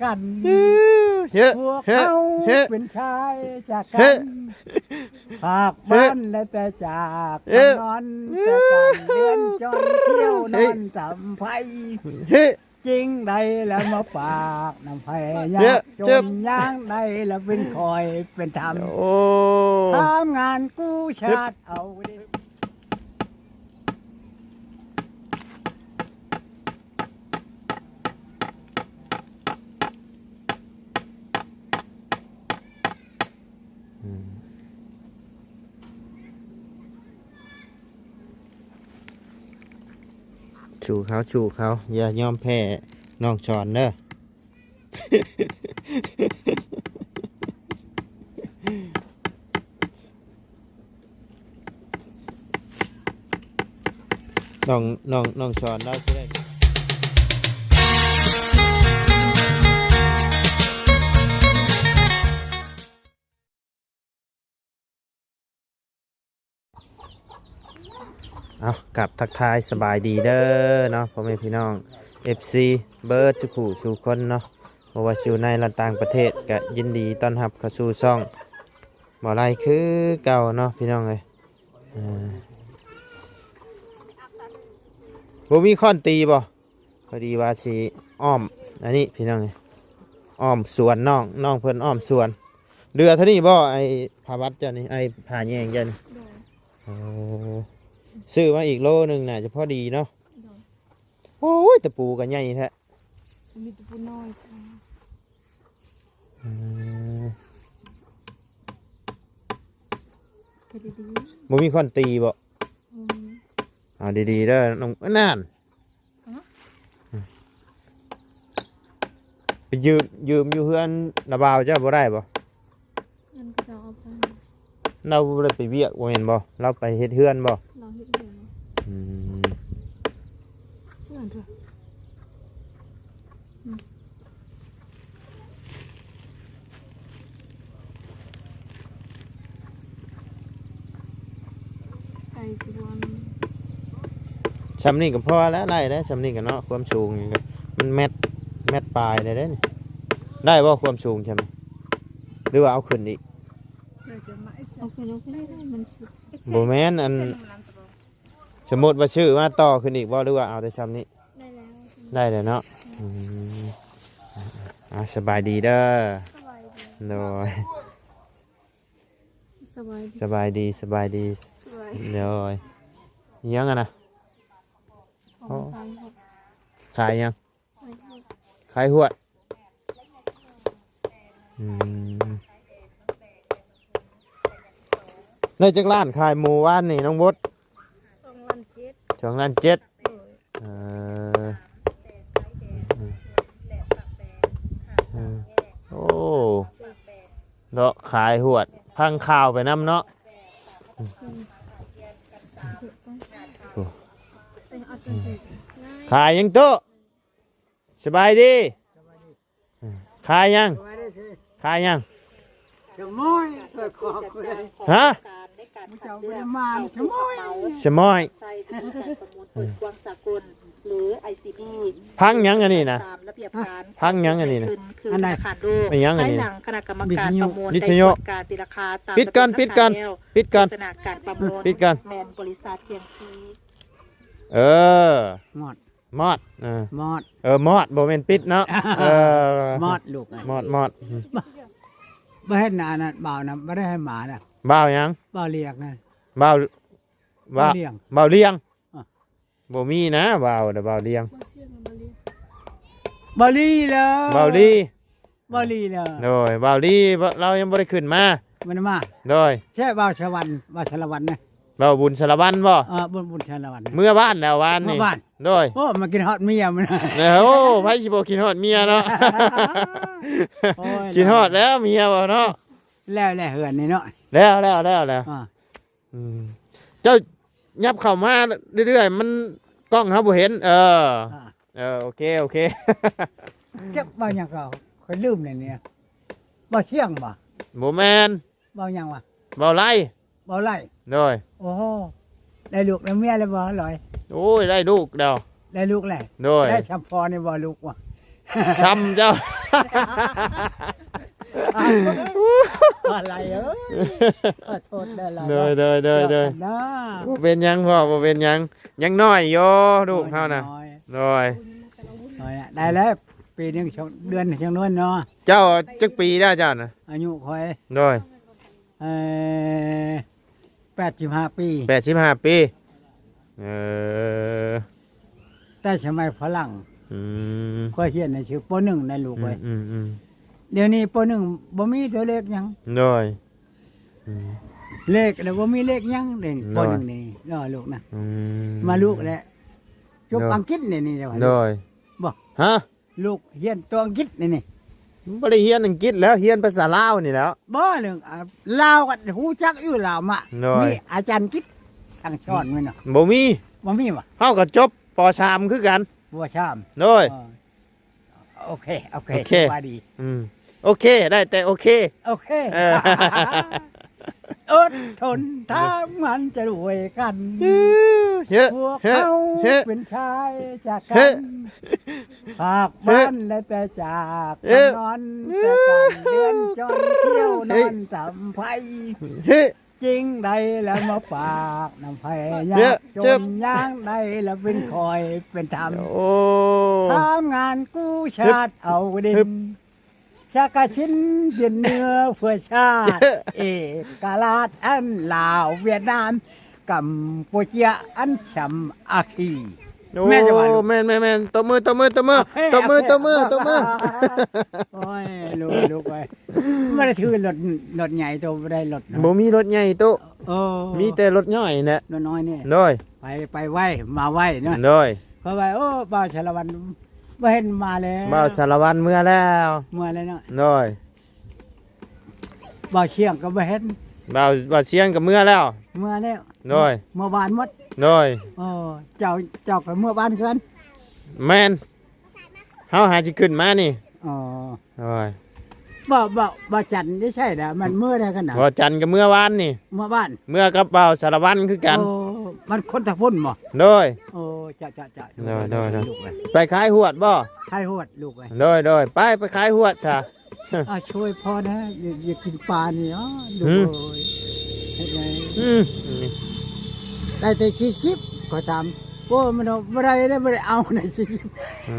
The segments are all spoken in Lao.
ກັນ ເຮີ ເຮີ ພວກເຮົາເປັນຊາຍຈາກກັນ ພາກບ້ານແລະແຕ່ຈາກນອນແຕ່ກັນ ເດືອນຈອນທ່ຽວນອນສຳໄພ ເຮີ ຈຶ່ງໄດ້ລະມາຝາກນຳໃຜ ຍາກຈົນຍາກໄດ້ລະເປັນຂ້ອຍເປັນທຳ ໂອ້ ທຳງານກູ້ຊາດເອົາເດ້. ສູ້ເຂົາ ສູ້ເຂົາ ຢ່າຍອມແພ້ນ້ອງສອນເດີ. ນ້ອງ ນ້ອງ ນ້ອງສອນລາວຊິໄດ້ ເອົາ ກັບທັກທາຍສະບາຍດີເດີເນາະ ພໍ່ແມ່ພີ່ນ້ອງ ເອັຟຊີ ເບິດສູ່ຜູ້ສູ່ຄົນເນາະ ບໍ່ວ່າຊິຢູ່ໃນ ແລະ ຕ່າງປະເທດ ກະຍິນດີຕ້ອນຮັບເຂົ້າສູ່ຊ່ອງບໍ່ໄດ້ຄືເກົ່າເນາະ ພີ່ນ້ອງເອີຍ. ເອີ ບໍ່ມີຄ້ອນຕີບໍ່? ພໍດີວ່າຊິອ້ອມອັນນີ້ພີ່ນ້ອງ ອ້ອມສວນນ້ອງ ນ້ອງເພິ່ນອ້ອມສວນ. ເຫຼືອເທົ່ານີ້ບໍ່ ໄອ້ຜ້າວັດເຈົ້ານີ້ ໄອ້ຜ້າແຍງເຈົ້ານີ້? ໂດຍ. ໂອ້ ຊື້ມາອີກໂລໜຶ່ງໜ້າຈະພໍດີເນາະ. ໂດຍ. ໂອ້ຍ ຕະປູກໍໃຫຍ່ແທ້ ມີຕະປູນ້ອຍ. ອືມ ບໍ່ມີຄ້ອນຕີບໍ່? ອືມ ເອົາດີໆເດີນ້ອງ ນັ້ນ ຮະ? ໄປຢືມ ຢືມຢູ່ເຮືອນລະບ່າວເຈົ້າບໍ່ໄດ້ບໍ່? ເງິນເຂົາເຈົ້າເອົາໄປ ລາວບໍ່ໄດ້ໄປວຽກບໍ່ແມ່ນບໍ່? ລາວໄປເຮັດເຮືອນບໍ່? ລາວເຮັດເຮືອນ. ອືມ ເຊື່ອເຖາະ. ອືມ ໄປຄືວ່າ ຊ່ຳນີ້ກໍພໍແລ້ວ ໄດ້ແລ້ວ ຊ່ຳນີ້ກໍເນາະ ຄວາມສູງນີ້ກໍ ມັນແມັດ ແມັດປາຍແລ້ວເດ້ນີ້. ໄດ້ບໍ່ຄວາມສູງຊ່ຳນີ້ ຫຼືວ່າເອົາຂຶ້ນອີກ? ເອົາຂຶ້ນ ເອົາຂຶ້ນໄດ້ ມັນສຸດ. ບໍ່ແມ່ນ ອັນ ສົມມຸດວ່າຊື້ມາຕໍ່ຂຶ້ນອີກບໍ່ ຫຼືວ່າເອົາແຕ່ຊ່ຳນີ້? ໄດ້ແລ້ວ ໄດ້ແລ້ວເນາະ. ອືມ ອືມ ອ່າ ສະບາຍດີເດີ. ສະບາຍດີ. ໂດຍ. ສະບາຍດີ ສະບາຍດີ ສະບາຍດີ. ໂດຍ. ອີຫຍັງຫັ້ນນະ? ຂອງຂາຍຫວດ. ຂາຍຫຍັງ? ຂາຍຫວດ. ຂາຍຫວດ. ອືມ ໄດ້ຈັກລ້ານຂາຍໝູ່ວານນີ້ນ້ອງບົດ? ສອງລ້ານເຈັດ. ສອງລ້ານເຈັດ. ໂດຍ. ເອີ ເອີ ໂອ້ ເນາະ ຂາຍຫວດ ຟັງຂ່າວໄປນຳເນາະ. ໂອ້ ຂາຍຫຍັງໂຕ? ສະບາຍດີ. ຂາຍຫຍັງ? ຂາຍຫຍັງ? ສະໝອຍ. ຮະ? ເຈົ້າບໍ່ໄດ້ມາ ສະໝອຍ. ສະໝອຍ. ພັງຫຍັງອັນນີ້ນະ? ພັງຫຍັງອັນນີ້ນະ? ອັນໃດ? ອີຫຍັງອັນນີ້? ວິທະຍຸ. ການຕີລາຄາຕາມລະບຽບ ປິດກ່ອນ ປິດກ່ອນ ປິດກ່ອນ ປິດກ່ອນ. ແມ່ນບໍລິສັດ ເອີ ມອດ ມອດ ເອີ ມອດ ເອີ ມອດ ບໍ່ແມ່ນປິດເນາະ. ເອີ ມອດລູກ ມອດ ມອດ. ບໍ່ເຫັນອັນນັ້ນ ບ່າວນະ ບໍ່ໄດ້ໃຫ້ໝານະ. ບ່າວຫຍັງ? ບ່າວລຽງນະ. ບ່າວ ບ່າວລຽງ ບ່າວລຽງ. ບໍ່ມີນະ ບ່າວ ບ່າວລຽງ. ບ່າວລີແລ້ວ ບ່າວລີ ບ່າວລີແລ້ວ. ໂດຍ ບ່າວລີ ລາວຍັງບໍ່ໄດ້ຂຶ້ນມາ. ບໍ່ໄດ້ມາ. ໂດຍ. ແທ້ ບ່າວສະຫວັນ ບ່າວສາລະວັນນະ. ບ່າວບຸນສາລະວັນບໍ່? ເອີ ບຸນ ບຸນສາລະວັນນະ. ເມືອບ້ານແລ້ວວານນີ້. ເມືອບ້ານ. ໂດຍ. ໂອ້ ມາກິນຮອດເມຍມັນ. ເອີ ໂອ້ ໃຜຊິບໍ່ກິນຮອດເມຍເນາະ. ໂອ້ຍ ກິນຮອດແລ້ວເມຍບໍ່ເນາະ. ແລ້ວ ແລ້ວເຮືອນນີ້ເນາະ. ແລ້ວ ແລ້ວ ແລ້ວ ແລ້ວ. ອືມ ເຈົ້າຫຍັບເຂົ້າມາເລື້ອຍໆ ມັນ ກ້ອງເຮົາບໍ່ເຫັນ. ເອີ ອ່າ ເອີ ໂອເຄ ໂອເຄ. ຈັກເວົ້າຫຍັງກໍຂ້ອຍລືມແລ້ວນີ້. ເວົ້າຊຽງບໍ່? ບໍ່ແມ່ນ. ເວົ້າຫຍັງວະ? ເວົ້າໄລ່. ເວົ້າໄລ່. ໂດຍ. ໂອ້ໂຫ ໄດ້ລູກໄດ້ເມຍແລ້ວບໍ່ລອຍ? ໂອ້ຍ ໄດ້ລູກແລ້ວ. ໄດ້ລູກແລ້ວ. ໂດຍ. ໄດ້ຊ່ຳພໍ່ນີ້ບໍ່ລູກວະ? ຊ່ຳເຈົ້າ. ອາໄລເອີຍ ຂໍໂທດເດີລະ ໂດຍ ໂດຍ ໂດຍ ໂດຍ ບໍ່ເປັນຫຍັງພໍ່ ບໍ່ເປັນຫຍັງ ຍັງນ້ອຍຢູ່ລູກເຮົານະ ນ້ອຍ ໂດຍ ນ້ອຍນະ ໄດ້ແລ້ວ ປີໜຶ່ງສອງເດືອນ ສອງເດືອນເນາະ ເຈົ້າຈັກປີແລ້ວເຈົ້ານະ? ອາຍຸຂ້ອຍ ໂດຍ ເອີ ແປດສິບຫ້າປີ ແປດສິບຫ້າປີ ເອີ ແຕ່ສະໄໝຝຣັ່ງ ອືມ ຂ້ອຍຮຽນໃນຊື່ ປໍໜຶ່ງ ນະລູກເອີຍ ອືມໆ ດຽວນີ້ ປໍໜຶ່ງ ບໍ່ມີຕົວເລກຫຍັງ ໂດຍ ອືມ ເລກລະບໍ່ມີເລກຫຍັງເດ້ ໂດຍ ປໍໜຶ່ງນີ້ເນາະລູກນະ ອືມ ມາລູກແຫຼະ ຈົບ ໂດຍ ອັງກິດນີ້ ນີ້ ໂດຍ ບໍ່ ຮະ? ລູກຮຽນຕົວອັງກິດນີ້ນີ້ ມັນບໍ່ໄດ້ຮຽນອັງກິດແລ້ວ ຮຽນພາສາລາວນີ້ແຫຼ້ວ ບໍ່ເລື່ອງ ອ່າ ລາວກໍຮູ້ຈັກຢູ່ລາວມະ ໂດຍ ມີອາຈານກິດສັ່ງສອນແມ່ນບໍ່? ບໍ່ມີ ບໍ່ມີຫວາ? ເຮົາກໍຈົບ ປໍສາມ ຄືກັນ ປໍສາມ ໂດຍ ເອີ ໂອເຄ ໂອເຄ ໂອເຄ ສະບາຍດີ ອືມ ໂອເຄ ໄດ້ແຕ່ໂອເຄ ໂອເຄ ເອີ ອົດທົນ ເອີ ທຳງານຈະດ້ວຍກັນ ເອີ ເຮີ້ ພວກເຮົາ ເຮີ້ ເປັນຊາຍຈາກກັນ ເຮີ້ ພາກບ້ານ ເຮີ້ ໄດ້ແຕ່ຈາກ ເຮີ້ ນອນ ເຮີ້ ຈາກກັນ ເຮືອນຈອນ ເອີ ທ່ຽວນອນສຳໄພ ເຮີ້ ຈຶ່ງໄດ້ລະມາຝາກນຳໃຜ ເຮີ້ ຍາກຈົນ ເຈັບ ຍາກໄດ້ລະເປັນຂ້ອຍເປັນທຳ ໂອ້ ທຳງານກູ້ຊາດ ເຮີ້ ເອົາດິນ ເຮີ້ ສັກກະສິນເປັນເນື້ອເພື່ອຊາດ ເອກະລາດອັນລາວຫວຽດນາມ ກຳປູເຈຍອັນສາມັກຄີ ໂອ້ ແມ່ນບໍ່ ແມ່ນ ແມ່ນ ແມ່ນ ຕົບມື ຕົບມື ຕົບມື ໂອເຄ ຕົບມື ໂອເຄ ຕົບມື ຕົບມື ໂອ້ຍ ລູກ ລູກເອີຍ ບໍ່ໄດ້ຖືລົດ ລົດໃຫຍ່ໂຕ ບໍ່ໄດ້ລົດນະ ບໍ່ມີລົດໃຫຍ່ໂຕ ເອີ ມີແຕ່ລົດນ້ອຍນີ້ແຫຼະ ລົດນ້ອຍນີ້ ໂດຍ ໄປ ໄປໄວ ມາໄວເນາະ ໂດຍ ເພາະວ່າ ໂອ້ ບ່າວສາລະວັນ ບໍ່ເຫັນມາແລ້ວ ບ່າວສາລະວັນເມືອແລ້ວ ເມືອແລ້ວເນາະ ໂດຍ ບ່າວຊຽງກໍບໍ່ເຫັນ ບ່າວ ບ່າວຊຽງກໍເມືອແລ້ວ ເມືອແລ້ວ ໂດຍ ເມືອບ້ານໝົດ ໂດຍ ໂອ້ ເຈົ້າ ເຈົ້າກໍເມືອບ້ານຄືກັນ ແມ່ນ ເຮົາຫາຊິຂຶ້ນມານີ້ ອໍ ໂດຍ ບໍ່ ບໍ່ ບໍ່ຈັນຢູ່ໃສລະ ມັນເມືອໄດ້ຂະໜາດ ບໍ່ຈັນກໍເມືອວານນີ້ ເມືອບ້ານ ເມືອກັບບ່າວສາລະວັນຄືກັນ ໂອ້ ມັນຄົນທາງພຸ້ນບໍ່ ໂດຍ ໂອ້ ຈະ ຈະ ຈະ ໂດຍ ໂດຍ ໂດຍ ລູກເອີຍ ໄປຂາຍຫວດບໍ່ ຂາຍຫວດລູກເອີຍ ໂດຍ ໂດຍ ໄປ ໄປຂາຍຫວດຊະ ອ່າ ຊ່ວຍພໍ່ແດ່ ຢາກ ຢາກກິນປານີ້ ອໍ ລູກເອີຍ ເຮັດໄງ ອືມ ໄດ້ແຕ່ສີ່ສິບ ຂ້ອຍຖາມ ໂອ້ ມັນບໍ່ໄດ້ເດ້ ບໍ່ໄດ້ເອົາໃນສີ່ສິບ ອື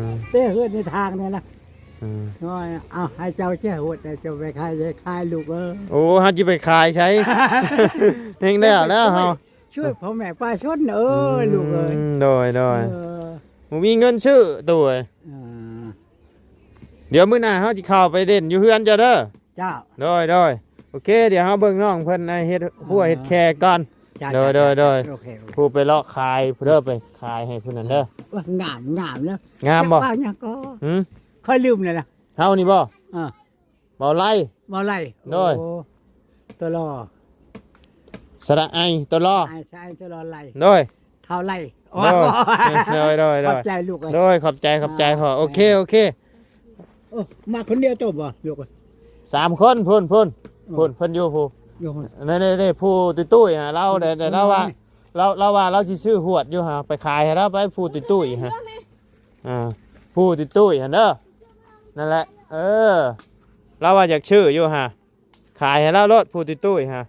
ມ ເດ້ ເຮືອນໃນທາງນີ້ລະ ອືມ ໂອ້ຍ ເອົາ ໃຫ້ເຈົ້າເຈົ້າຫວດ ເຈົ້າໄປຂາຍ ຂາຍລູກເອີຍ ໂອ້ ເຮົາຊິໄປຂາຍໃສ ແຮງແລ້ວແລ້ວເຮົາ ຊ່ວຍພໍ່ແມ່ປະຊາຊົນເອີຍ ອືມ ລູກເອີຍ ໂດຍ ໂດຍ ເອີ ບໍ່ມີເງິນຊື້ໂຕເອີຍ ອ່າ ດຽວມື້ໜ້າເຮົາຊິເຂົ້າໄປຫຼິ້ນຢູ່ເຮືອນເຈົ້າເດີ ເຈົ້າ ໂດຍ ໂດຍ ໂອເຄ ດຽວເຮົາເບິ່ງນ້ອງເພິ່ນ ອ່າ ເຮັດຮົ້ວເຮັດແຄກ່ອນ ເຈົ້າ ໂດຍ ໂດຍ ໂດຍ ໂອເຄ ໂອເຄ ຜູ້ໄປເລາະຂາຍພຸ້ນເດີ ໄປຂາຍໃຫ້ຜູ້ນັ້ນເດີ ໂອ້ຍ ງາມ ງາມເນາະ ງາມບໍ່ ຈັກວ່າຫຍັງກໍ ຫືມ ຂ້ອຍລືມແລ້ວລະ ເຮົານີ້ບໍ່ ເອີ ເວົ້າໄລ່ ເວົ້າໄລ່ ໂດຍ ໂອ້ ຕົວລໍ ສະຫຼະໄອ ຕົວລໍ ໄອ ສະໄອ ຕົວລໍ ໄລ່ ໂດຍ ທ້າວໄລ່ ໂດຍ ໂດຍ ໂດຍ ໂດຍ ຂອບໃຈລູກເອີຍ ໂດຍ ຂອບໃຈ ຂອບໃຈພໍ່ ອ່າ ໂອເຄ ໂອເຄ ໂອ້ ມາຄົນດຽວໂຕບໍ່ລູກເອີຍ ສາມຄົນ ພຸ້ນ ພຸ້ນ ໂອ້ ພຸ້ນ ເພິ່ນຢູ່ພຸ້ນ ຢູ່ພຸ້ນ ນີ້ໆໆ ຜູ້ຕຸ້ຍໆ ຫາ ລາວໄດ້ ລາວວ່າ ລາວ ລາວວ່າລາວຊິຊື້ຫວດຢູ່ຫາ ໄປຂາຍໃຫ້ລາວໄປ ຜູ້ຕຸ້ຍໆ ຫາ ອ່າ ຜູ້ຕຸ້ຍໆ ຫັ້ນເດີ ນັ້ນແຫຼະ ເອີ ລາວວ່າຢາກຊື້ຢູ່ຫາ ຂາຍໃຫ້ລາວໂລດ ຜູ້ຕຸ້ຍໆ ຫາ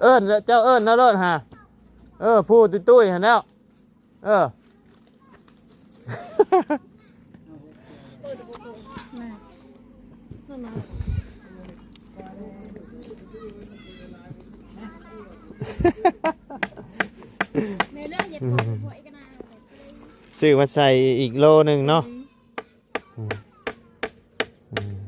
ເອີ້ນ ເຈົ້າເອີ້ນລາວໂລດຫາ ເອີ ຜູ້ຕຸ້ຍໆ ຫັ້ນແຫຼ້ວ ເອີ ຊື້ມາໃສ່ອີກໂລໜຶ່ງເນາະ ອືມ ອືມ ອືມ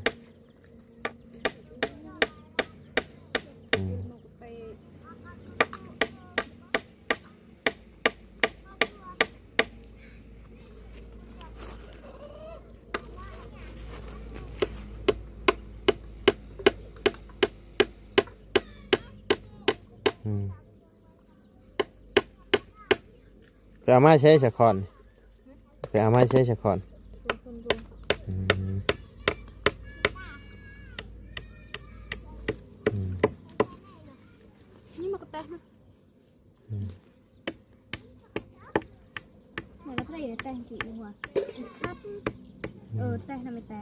ອືມ ໄປເອົາມາໃສສະຄອນ ໄປເອົາມາໃສສະຄອນ ອືມ ອືມ ນີ້ມັນກໍແຕກນະ ອືມ ແມ່ນລະ ໄດ້ແຕ່ງກີ້ຫົວຄັບ ເອີ ແຕ່ງນຳແຕ່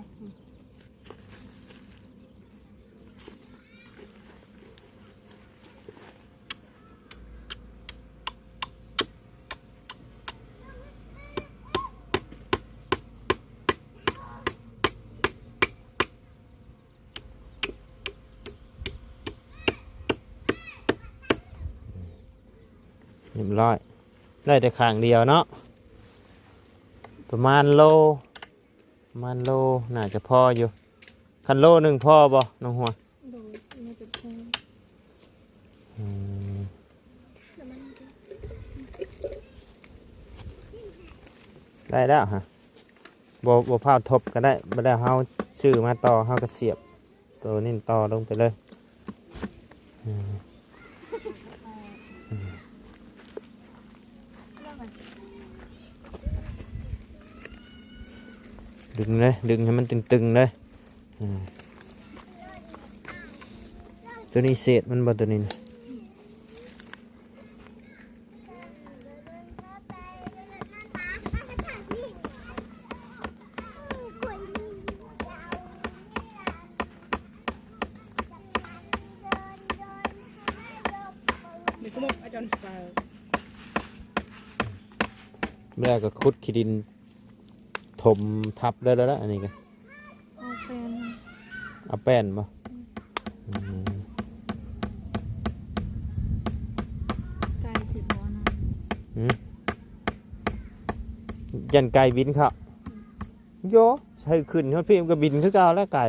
ຮຽບຮ້ອຍ ໄດ້ແຕ່ຂ້າງດຽວເນາະ ປະມານໂລ ປະມານໂລ ໜ້າຈະພໍຢູ່ ຄັນໂລໜຶ່ງພໍບໍ່ນ້ອງຫົວ? ໂດຍ ໜ້າຈະພໍ ອືມ ໄດ້ແລ້ວຮະ ບໍ່ ບໍ່ພ້າວທົບກໍໄດ້ ບໍ່ແລ້ວເຮົາຊື້ມາຕໍ່ ເຮົາກໍສຽບໂຕນີ້ຕໍ່ລົງໄປເລີຍ ອືມ ອືມ ດຶງເລີຍ ດຶງໃຫ້ມັນຕຶງໆເລີຍ ອືມ ໂຕນີ້ເສດມັນບໍ່ ໂຕນີ້ນະ? ແລ້ວກໍຂຸດຂີ້ດິນຖົມທັບໄດ້ແລ້ວລະ ອັນນີ້ກໍ ເອົາແປ້ນ ເອົາແປ້ນບໍ່? ອືມ ອືມ ໄກ່ຊິບໍ່ນະ ຫື ຢ້ານໄກ່ບິນເຂົ້າ ອືມ ໂຢ ໃຫ້ຂຶ້ນຮອດພີ້ມັນກໍບິນຄືເກົ່າແລ້ວໄກ່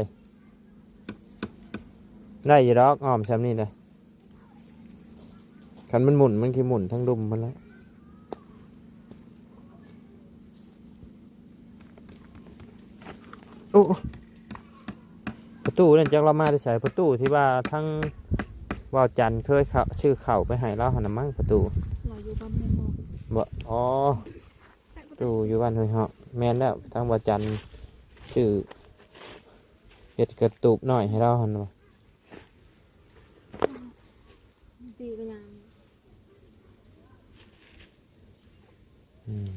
ໄດ້ຢູ່ດອກ ອ້ອມຊ່ຳນີ້ເດ້. ຄັນມັນໝຸນ ມັນຊິໝຸນທາງລຸ່ມພຸ້ນແຫຼະ. ໂອ້ ປະຕູນັ້ນຈັກລາວມາແຕ່ໃສ? ປະຕູທີ່ວ່າທາງບ່າວຈັນເຄີຍເຂົ້າ ຊື້ເຂົ້າໄປໃຫ້ລາວຫັ້ນນະມັ້ງ ປະຕູ ລາວຢູ່ບ້ານຫ້ວຍເຫາະ ບໍ່? ອໍ ປະຕູຢູ່ບ້ານຫ້ວຍເຫາະ ແມ່ນແລ້ວ ທາງບ່າວຈັນຊື້ ເຮັດກະຕູບນ້ອຍໃຫ້ລາວຫັ້ນວ່າ ຕີໄປຫຍັງ? ອືມ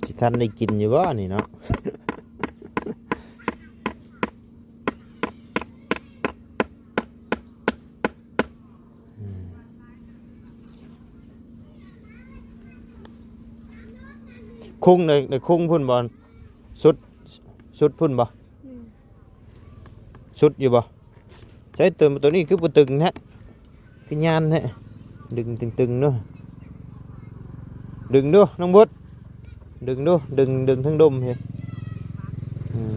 ຊິທັນໄດ້ກິນຢູ່ບໍ່ນີ້ເນາະ? ອືມ ຄຸງໃນ ໃນຄຸງພຸ້ນບໍ່? ສຸດ ສຸດພຸ້ນບໍ່? ອືມ ສຸດຢູ່ບໍ່? ໃຊ້ໂຕ ໂຕນີ້ຄືບໍ່ຕຶງແທ້ ຄືຍານແທ້ ດຶງຕຶງໆເນາະ ດຶງດູນ້ອງບຸດ ດຶງດູ ດຶງ ດຶງເທິງດົມເຮີ້ຍ ອືມ. ອືມ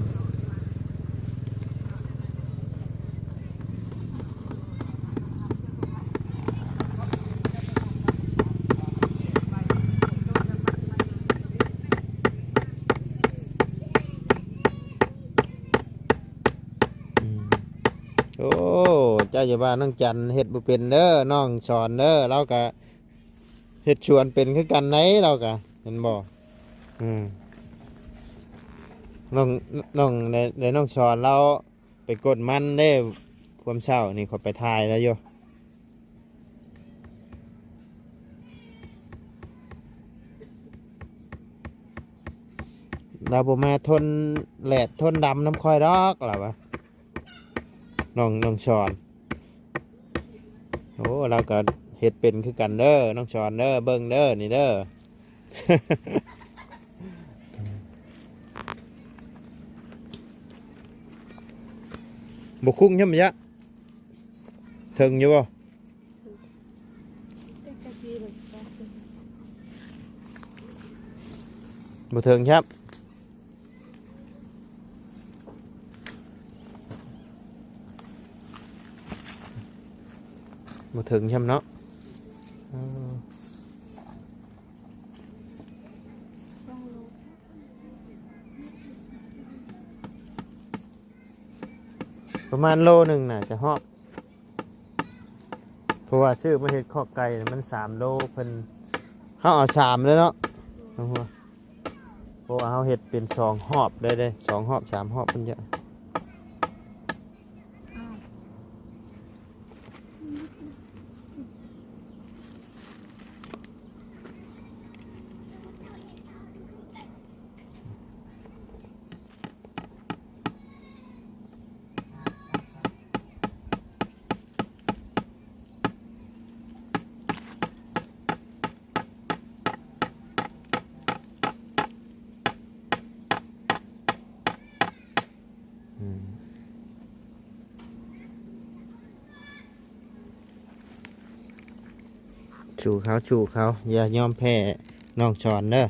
ໂອ້ ເຈົ້າຢ່າວ່ານ້ອງຈັນເຮັດບໍ່ເປັນເດີ ນ້ອງສອນເດີ ລາວກະເຮັດສວນເປັນຄືກັນໃດ ລາວກະ ແມ່ນບໍ່? ອືມ ນ້ອງ ນ້ອງ ໄດ້ ໄດ້ນ້ອງສອນລາວໄປກົດມັນເດ້ ຄວາມເຊົ້ານີ້ຂ້ອຍໄປຖ່າຍລາວຢູ່. ລາວບໍ່ມາທົນແດດທົນດຳນຳຂ້ອຍດອກ ລາວວ່າ ນ້ອງ ນ້ອງສອນ ໂອ້ ລາວກໍເຮັດເປັນຄືກັນເດີ ນ້ອງສອນເດີ ເບິ່ງເດີ ນີ້ເດີ ບໍ່ຄຸງຍຳມະຍະ ເຖິງຢູ່ບໍ່? ບໍ່ເຖິງຄັບ ບໍ່ເຖິງຊ່ຳເນາະ ເອີ ປະມານໂລໜຶ່ງໜ້າຈະຮອດ ເພາະວ່າຊື້ມາເຮັດຄອກໄກ່ມັນສາມໂລ ເພິ່ນ ເຮົາເອົາສາມເລີຍເນາະ ເພາະວ່າເຮົາເຮັດເປັນສອງຮອບເລີຍເດ້ ສອງຮອບ ສາມຮອບ ເພິ່ນຈະ ອືມ ສູ້ເຂົາ ສູ້ເຂົາ ຢ່າຍອມແພ້ນ້ອງສອນເດີ.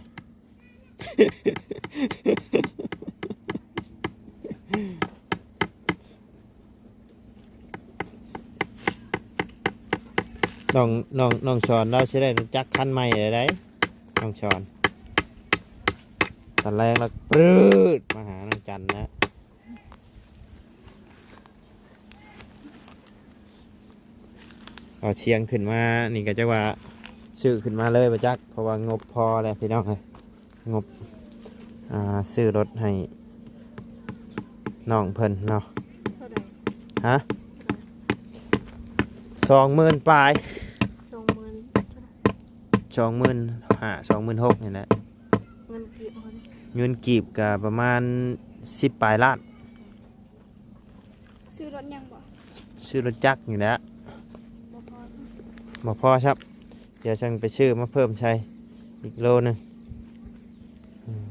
ນ້ອງ ນ້ອງ ນ້ອງສອນລາວຊິໄດ້ລົດຈັກຄັນໃໝ່ແລ້ວໃດ໋ ນ້ອງສອນ. ຕອນແລງລະປຶດມາຫານ້ອງຈັນນະ. ເອົາຊຽງຂຶ້ນມານີ້ກໍຈັກວ່າຊື້ຂຶ້ນມາເລີຍບໍ່ຈັກ ເພາະວ່າງົບພໍແລ້ວພີ່ນ້ອງເອີຍ ງົບ ອ່າ ຊື້ລົດໃຫ້ນ້ອງເພິ່ນເນາະ. ເທົ່າໃດ? ຮະ? ສອງໝື່ນປາຍ ສອງໝື່ນ ສອງໝື່ນຫ້າ ສອງໝື່ນຫົກນີ້ແຫຼະ. ເງິນກີບ ເງິນກີບກໍປະມານສິບປາຍລ້ານ. ຊື້ລົດຫຍັງບໍ່? ຊື້ລົດຈັກນີ້ແຫຼະ. ບໍ່ພໍ ບໍ່ພໍຊ້ຳ. ດຽວຈັ່ງໄປຊື້ມາເພີ່ມໃສ່ອີກໂລໜຶ່ງ. ອືມ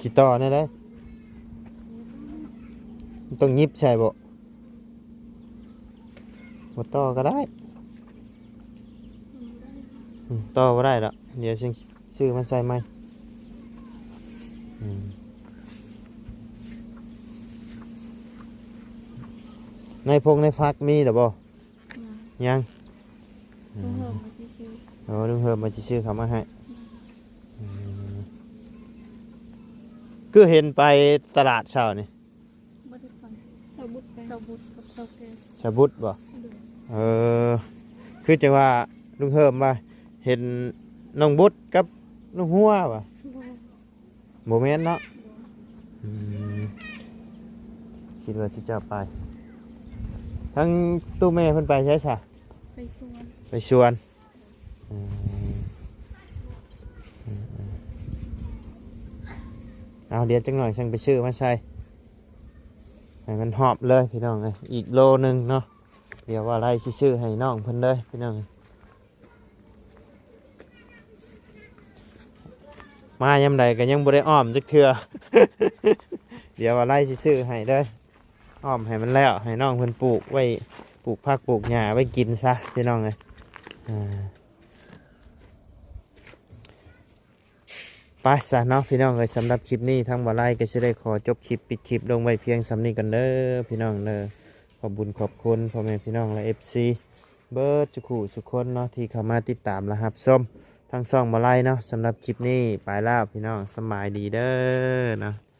ຕິດຕໍ່ແນວໃດ? ມັນຕ້ອງຫຍິບໃສ່ບໍ່? ບໍ່ຕໍ່ກໍໄດ້. ອືມ ຕໍ່ບໍ່ໄດ້ດອກ. ດຽວຊິ ຊື້ມາໃສ່ໃໝ່. ອືມ ໃນພົງໃນພັກມີແລ້ວບໍ່? ຍັງ ຍັງ. ອືມ ລຸງເຮີມວ່າຊິຊື້. ໂອ້ ລຸງເຮີມວ່າຊິຊື້ເຂົ້າມາໃຫ້. ອືມ ອືມ ຄືເຫັນໄປຕະຫຼາດເຊົ້ານີ້. ບໍ່ໄດ້ໄປ ສາວບຸດໄປ ສາວບຸດກັບສາວແກ້ວ ສາວບຸດບໍ່? ໂດຍ. ເອີ ຄືຈັ່ງວ່າລຸງເຮີມວ່າເຫັນນ້ອງບຸດກັບນ້ອງຫົວວ່າ. ບໍ່ ບໍ່ແມ່ນເນາະ. ບໍ່. ອືມ ຄິດວ່າຊິຈະໄປ ທາງຕູ້ແມ່ເພິ່ນໄປໃສຊະ? ໄປສວນ ໄປສວນ. ອືມ ອືມ ເອົາ ດຽວຈັກໜ່ອຍຈັ່ງໄປຊື້ມາໃສ່ໃຫ້ມັນຮອບເລີຍພີ່ນ້ອງເອີຍ ອີກໂລໜຶ່ງເນາະ. ດຽວວ່າໄລ່ຊິຊື້ໃຫ້ນ້ອງເພິ່ນເລີຍພີ່ນ້ອງເອີຍ. ມາຍາມໃດກໍຍັງບໍ່ໄດ້ອ້ອມຈັກເທື່ອ. ດຽວວ່າໄລ່ຊິຊື້ໃຫ້ເດີ ອ້ອມໃຫ້ມັນແລ້ວ ໃຫ້ນ້ອງເພິ່ນປູກໄວ້ ປູກຜັກປູກຫຍ້າໄວ້ກິນຊະພີ່ນ້ອງເອີຍ. ອ່າ ໄປຊະເນາະພີ່ນ້ອງເອີຍ. ສຳລັບຄລິບນີ້ ທາງບ່າວໄລກໍຊິໄດ້ຂໍຈົບຄລິບ ປິດຄລິບລົງໄວ້ພຽງສ່ຳນີ້ກ່ອນເດີພີ່ນ້ອງເດີ. ຂອບບຸນຂອບຄຸນພໍ່ແມ່ພີ່ນ້ອງ ແລະ ເອັຟຊີ ເບິດທຸກຜູ້ທຸກຄົນເນາະ ທີ່ເຂົ້າມາຕິດຕາມ ແລະ ຮັບຊົມທາງຊ່ອງບ່າວໄລເນາະ. ສຳລັບຄລິບນີ້ໄປແລ້ວພີ່ນ້ອງ ສະບາຍດີເດີເນາະ.